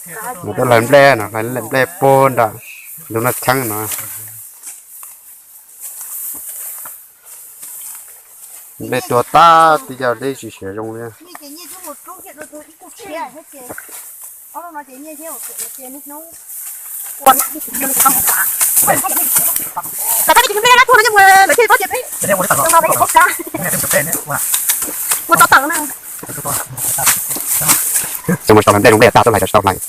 Nws twb hlais nplej no, hlais nplej puag nram ntug Naj Cheeb no. Nplej tuag tag tib co deb tsis siav zoo li. Tsis mus tau hlais nplej zoo nplej tag tuaj hlais tau hlais.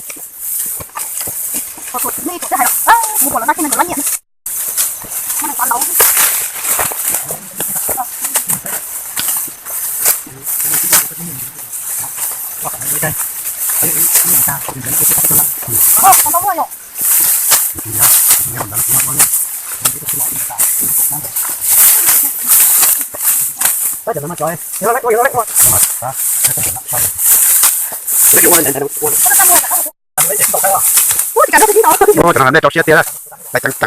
Ua, cov no hlais nplej rau siab tiag, hlais ceev ceev xwb.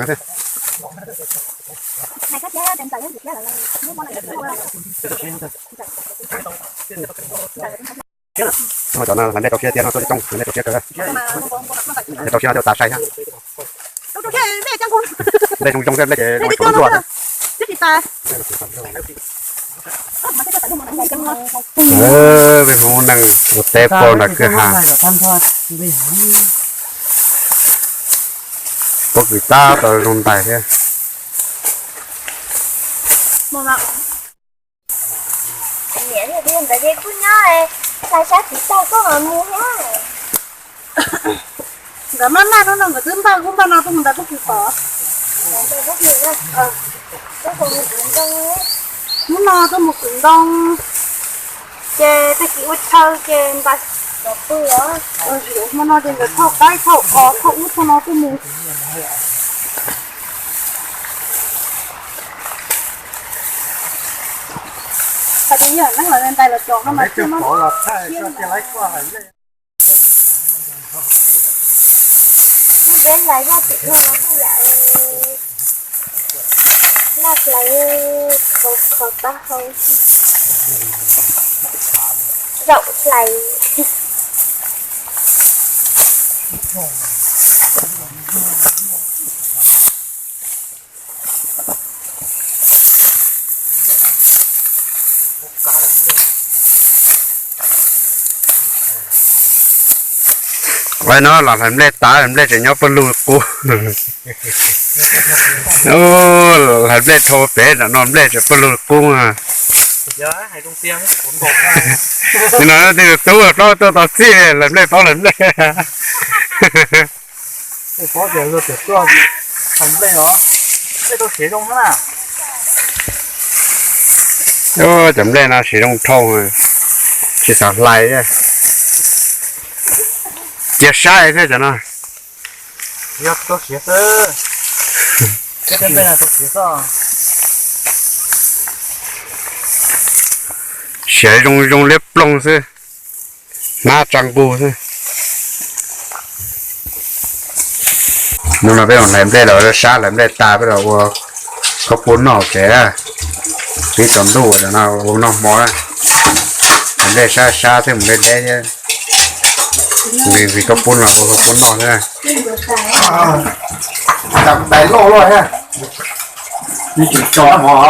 Cov no hlais nplej rau siab tiag no, tuaj coob, hlais nplej rau siab kawg, hlais rau siab coj tas sai thiab. Nplej zoo zoo thiab nplej ces zoo tsaus ntuj. Peb Hmoob neej ua teb puag nram kwj ha, pob kws tab tom zoo ntais thiab. Niam thiab txiv ntawd ces kuj nyob hlais sab txiv tag koj los mus thiab. Nkawd maj maj hnub no nkawd twb npaj kuj npaj no tuaj mus ntais pob kws tod. Hnub no tuaj mus kwv ntoo, ces tag kis ua chaw ces ntais. Hmo no ces nkawd thauj qaib thauj os thauj ub thauj no tuaj mus. Hais tias yog neeb lawv ntais los cov no mas thiaj muab. Peb hlais zaj tim no mas haj yam laj hlais, khov khov taub hau, zaum hlais. Ua no los hlais nplej tas, hlais nplej tseem nyob pawg lug qub. Hlais nplej dhau pem nram no nplej tseem pawg lug qub. Nim no tej tub plaub tuaj tau txij hlais nplej paub hlais nplej. Cov nplej no siav zoo dhau, tsis xav hlais, cia sab thiab cov no. Siav zoo zoo liab ploog xwb, hnab tsa nqug xwb. Hnub no peb mus hlais nplej los sab, hlais nplej tas peb los ua khaub poob noj tsev. Pib tsaus ntuj no ua noj hmo, hlais nplej sab sab thiab mus deb deb thiab. Nqhis khaub poob no ua khaub poob noj thiab. Tais loj loj thiab. Nws tseem tso mov.